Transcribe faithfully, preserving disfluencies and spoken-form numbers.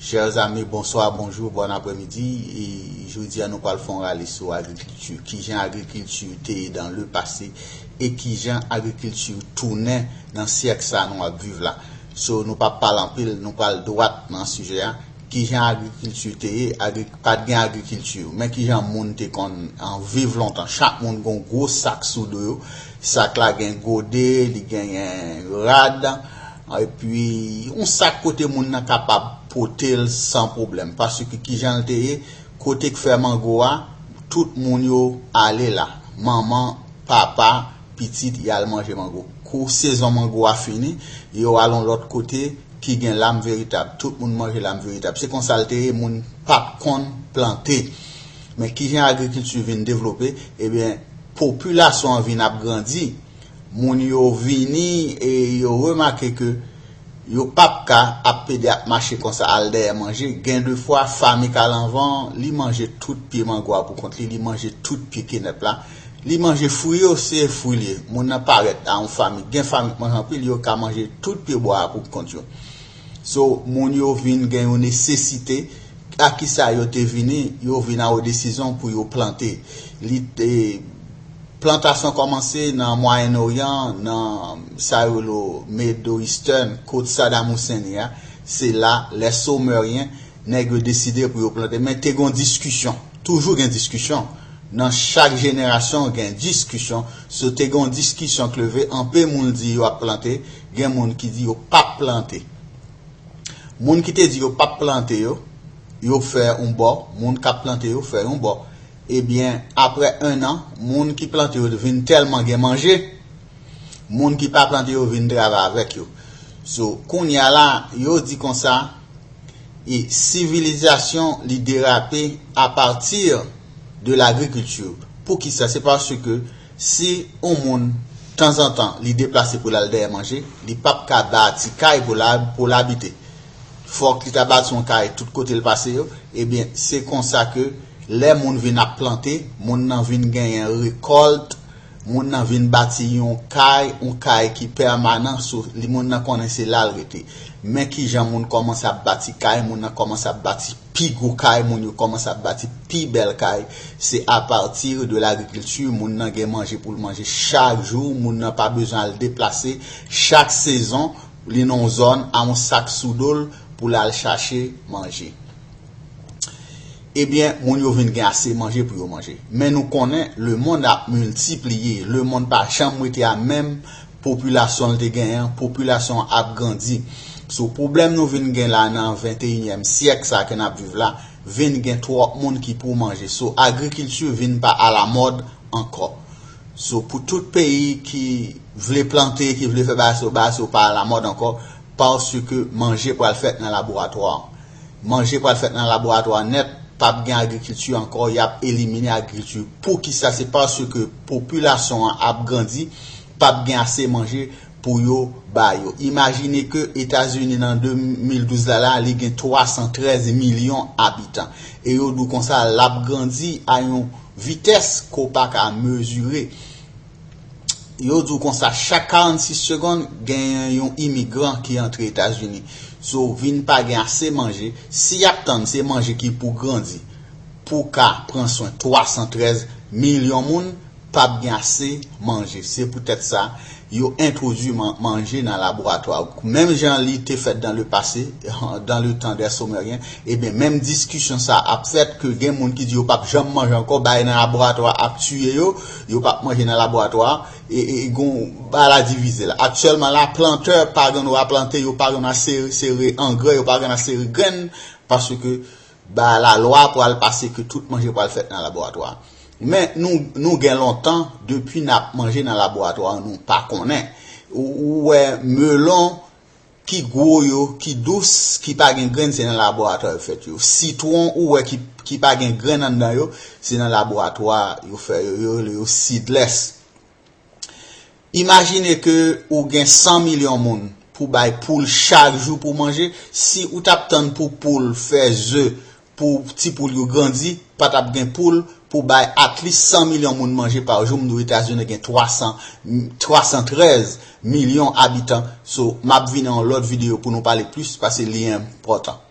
Chers amis, bonsoir, bonjour, bon après-midi. E jodi a nou pral fè yon rale sou agrikilti. Kijan agrikilti te ye dans le passé e kijan agrikilti tounen nan syèk sa nou ap viv la. So, nou p ap pale anpil, nou pral dwat nan sijè a. Kijan agrikilti te ye? Agri, pa t gen agrikilti. Men kijan moun te konn an viv lontan. Chak moun gon gwo sak sou do yo. Sak la gen gode, li genyen rad. Epi, yon sak kote moun nan kapab pote l san pwoblèm. Paske kijan l te ye, kote k fè mango a, tout moun yo ale la. Manman, papa, pitit, y al manje mango. Kou sezon mango a fini, yo al yon lòt kote ki gen lam veritab. Tout moun manje lam veritab. Se konsa l te ye, moun pa t konn plante. Men kijan agrikilti vin devlope? Ebyen, popilasyon an vin ap grandi. Moun yo vini e yo remake ke yo p ap ka ap pede ap mache konsa al dèyè manje. Gen de fwa, fami k al anvan, li manje tout pye mango a pou kont li, li manje tout pye kenèp la. Li manje fwi yo, se fwi li ye. Moun nan parèt a yon fami, gen fami k manje anpil, yo ka manje tout pye bwa a pou kont yo. So, moun yo vin gen yon nesesite. A kisa yo te vini? Yo vin a yon desizyon pou yo plante. Li te, plantasyon kòmanse nan Mwayen Oryan, nan sa yo rele Middle Eastern, kot Saddam Hussein ye a. Se la, lè Someryen, nèg yo deside pou yo plante. Men te gon diskisyon. Toujou gen diskisyon. Nan chak jenerasyon, gen diskisyon. So, te gon diskisyon k leve, anpe moun di yo ap plante, gen moun ki di yo p ap plante. Moun ki te di yo p ap plante yo, yo fè yon bò, moun k ap plante yo fè yon bò. Ebyen, apre en an, moun ki plante yo vin tèlman gen manje, moun ki pa plante yo vin travay avèk yo. So, kounye a la, yo di konsa, e sivilizasyon li derape apati de lagrikilti. Poukisa? Se paske si yon moun, tanzantan, li deplase pou l al dèyè manje, li p ap ka bati kay pou l, pou l abite. Fòk li ta bati yon kay tout kote l pase yo. Ebyen, se konsa ke lè moun vin ap plante, moun nan vin genyen rekòlt, moun nan vin bati yon kay, yon kay ki pèmanan, sou li, moun nan konnen se la l rete. Men kijan moun kòmanse ap bati kay, moun nan kòmanse ap bati pi gwo kay, moun yo kòmanse ap bati pi bèl kay. Se apati de lagrikilti, moun nan gen manje pou l manje chak jou, moun nan pa bezwen al deplase. Chak sezon, li nan yon zòn, a yon sak sou do l pou l al chache manje. Ebyen, moun yo vin gen ase manje pou yo manje. Men nou konnen, lemonn ap miltipliye. Lemonn pa janm rete a menm popilasyon l te genyen an, popilasyon an ap grandi. So, pwoblèm nou vin gen la nan venteyinyèm syèk sa ke n ap viv la, vin gen twòp moun ki pou manje. So, agrikilti vin pa alamòd ankò. So, pou tout peyi ki vle plante, ki vle fè bagay sa yo, bagay sa yo pa alamòd ankò, paske manje pral fèt nan laboratwa. Manje pral fèt nan laboratwa nèt, p ap gen agrikilti ankò, y ap elimine agrikilti. Poukisa? Se paske popilasyon an ap grandi, p ap gen ase manje pou yo ba yo. Imajine ke Etazini nan de mil douz la, la, li gen twa san trèz milyon abitan. E yo di w konsa, l ap grandi a yon vitès ke w pa ka mezire. Yo di w konsa, chak karannsis segonn, genyen yon imigran ki antre Etazini. So, vin pa gen ase manje. Si y ap tann se manje ki pou grandi, pou ka pran swen twa san trèz milyon moun, p ap gen ase manje. Se poutèt sa, yo entwodui man-, manje nan laboratwa. Menm jan li te fèt dans le passé, dans le temps des Sumériens, ebyen, menm diskisyon sa ap fèt, ke gen moun ki di yo p ap janm manje ankò, bagay nan laboratwa ap tiye yo, yo p ap manje nan laboratwa, e, e, e gon bagay la divize la. Aktyèlman la, plantè pa gen dwa plante, yo pa gen dwa sere, sere angrè, yo pa gen dwa sere grenn, paske ba lalwa pral pase ke tout manje pral fèt nan laboratwa. Men nou, nou gen lontan depi n ap manje nan laboratwa, nou pa konnen. Ou, ou wè melon ki gwo yo, ki dous, ki pa gen grenn, se nan laboratwa yo fèt yo. Sitwon, ou wè ki, ki pa gen grenn anndan yo, se nan laboratwa yo fè yo, yo rele yo seedless. Imajine ke ou gen san milyon moun pou bay poul chak jou pou manje. Si ou t ap tann pou poul fè ze, pou ti poul yo grandi, pa t ap gen poul pou bay at least san milyon moun manje pa jou. M di w Etazini gen twa san, twa san trèz milyon abitan. So, m ap vin nan yon lòt videyo pou nou pale plis, paske li enpòtan.